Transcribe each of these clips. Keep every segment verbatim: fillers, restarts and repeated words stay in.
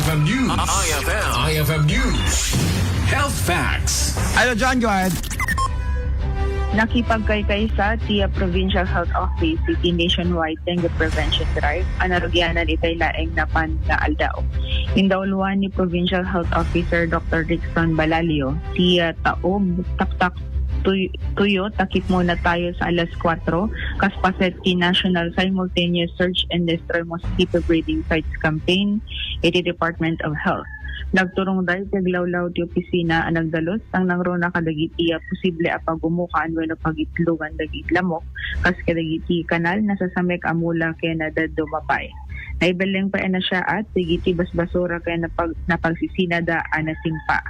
F M News. I F M. I F M News. Health Facts. Hello, John. Go ahead. Nakipagkaykaysa ti, ah, Provincial Health Office iti nationwide dengue prevention drive a narugianan itay laeng napan nga aldaw. Indauloan ni Provincial Health Officer Doctor Rickson Balalio ti, ah, taob, taktak, tuy-, tuyo, takip muna tayo sa alas kuwatro, kas paset ti National Simultaneous Search and Destroy Mosquito Breeding Sites Campaign iti Department of Health. Nagturong daytoy aglawlaw ti opisina a nagdalus, sang nangruna kadagiti, ah, posible a pagumukan wenno pagitlogan dagiti lamok, kas kadagiti kanal, nasasamek a mula ken, ah, dadduma pay. Naibelleng pay a nasiaat dagiti basbasura ken napag-, napagsisinada a nasimpa.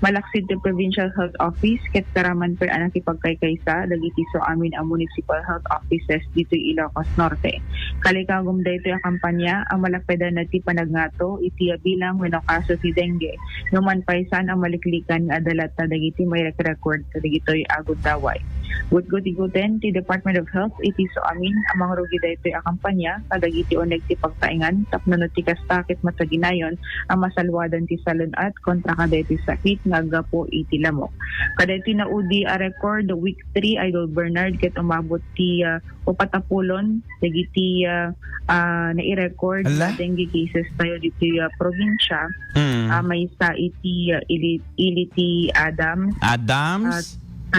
Malaksid ti Provincial Health Office ket karaman pay a nakipagkaykaysa dagiti isuamin a municipal health offices ditoy Ilocos Norte. Kalikagum daytoy a kampanya a malakpedan ti panagngato iti bilang wenno kaso ti dengue, numan pay saan a maliklikan nga adda latta dagiti mairekrekord kadagitoy a gundaway. Gutgutiguten ti Department of Health iti isuamin a mangrugi daytoy a kampanya kadagiti uneg ti pagtaengan tapno no ti kasta ket masaginayon a masalwadan ti salun-at kontra kadaytoy sakit nga aggapu iti lamok. Kadaytoy naudi a record, week three, Idol Bernard, ket umabot ti, ah, upat a pulon dagiti, ah, ah, nairecord nga dengue cases tayo ditoy, ah, probinsya. Mm. Ah, maysa iti, ah, Ili-, Iliti Adams. Adams. Ah,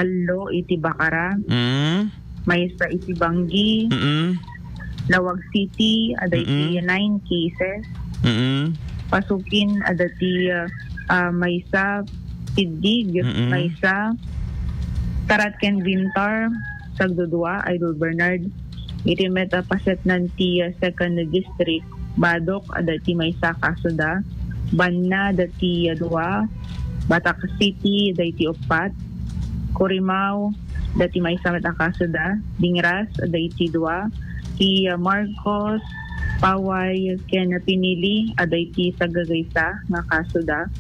tallo iti Bacara. Mm. Maysa iti Banggi. Mm. Lawag City, adda iti nine cases. Mm. Pasukin, adda ti, ah, ah, maysa. Piddig, maysa. Tarat ken Bintar, sagdudua, Idol Bernard. Iti met a pasetnan ti, ah, second district, Badoc, adda iti maysa kasoda. Banna, adda iti, ah, dua. Batac City, adda iti uppat. Corimao, adda iti maysa met a kasoda. Dingras, adda iti dua. Ti, ah, Marcos, Paway, ken Pinili, adda iti sagagaysa nga kasoda.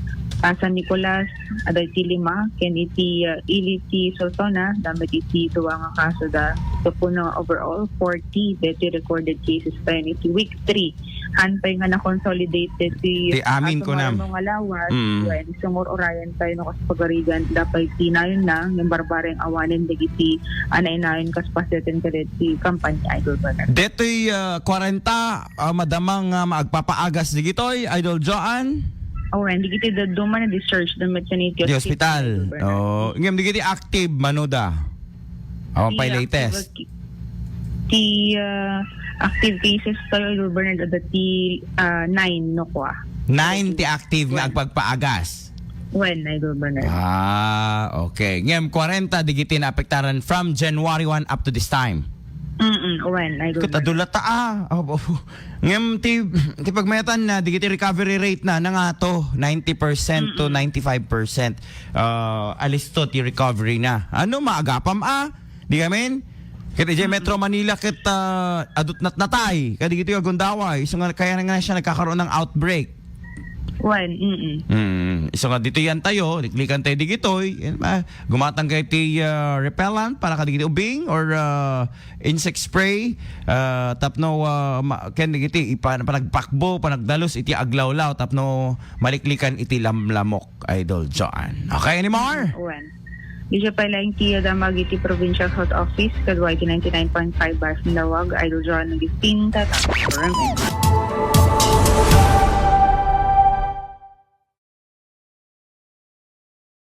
Ah, San Nicolas, adda iti lima, ken iti, ah, Iliti Sorsogon, adda met iti dua nga kasoda. Iti puno overall, forty deti recorded cases tayo iti week three. Haan pay nga na-consolidated ti, ti amin ah, ko nam. Nga lawas, mm. Wen, sumur-urayan tayo no kas pagarigan, dapay ti nayon na, ng barbareng awanen dagiti, ah, nainayon kas paseten kadeti kampanya, Idol Bernard. Detoy, ah, kwarenta, ah, madamang, ah, maagpapaagas digitoy, Idol Joan? Awen, digiti dadduma na discharge dun met sa iti hospital, Idol Bernard. Oh, ngem digiti active, manuda? Awan pay latest. Ti, ah, active cases tayo, Idol Bernard, adda ti, ah, nine, no, kwa. Nine ti active nga agpagpaagas. Wen, Idol Bernard. Ah, okay. Ngem, kwarenta digiti naapektaran from January one up to this time. Mm-mm, wen, Idol Bernard. Ket adu latta, ah. Oh, oh. Ngem ti, ti pagmayatan na, digiti recovery rate na, nangato, ninety percent to ninety-five percent. Ah, alisto ti recovery na. Ano, maagapam, ah? Di amin? Ket idiay Metro Manila ket, ah, adut natnatay, kadagitoy a gundaway. Isu nga kaya nga siya nagkakaroon ng outbreak. Wen, mm-mm. Mm. Isu nga ditoy yan tayo, liklikan tayo digitoy. Yan ba? Gumatang kayo ti, ah, repellent para kadagitoy ubing or, ah, insect spray. Ah, tapno, ah, ma-, ken digiti, ipan-, panagpakbo, panagdalus iti aglawlaw, tapno maliklikan iti lamlamok, Idol Joan. Okay, anymore? Wen. Di siya pala yung tiya damag iti Provincial Health Office, kadwa iti ninety-nine point five Bars ng Lawag, Idol John Agustin, Tatang Superman.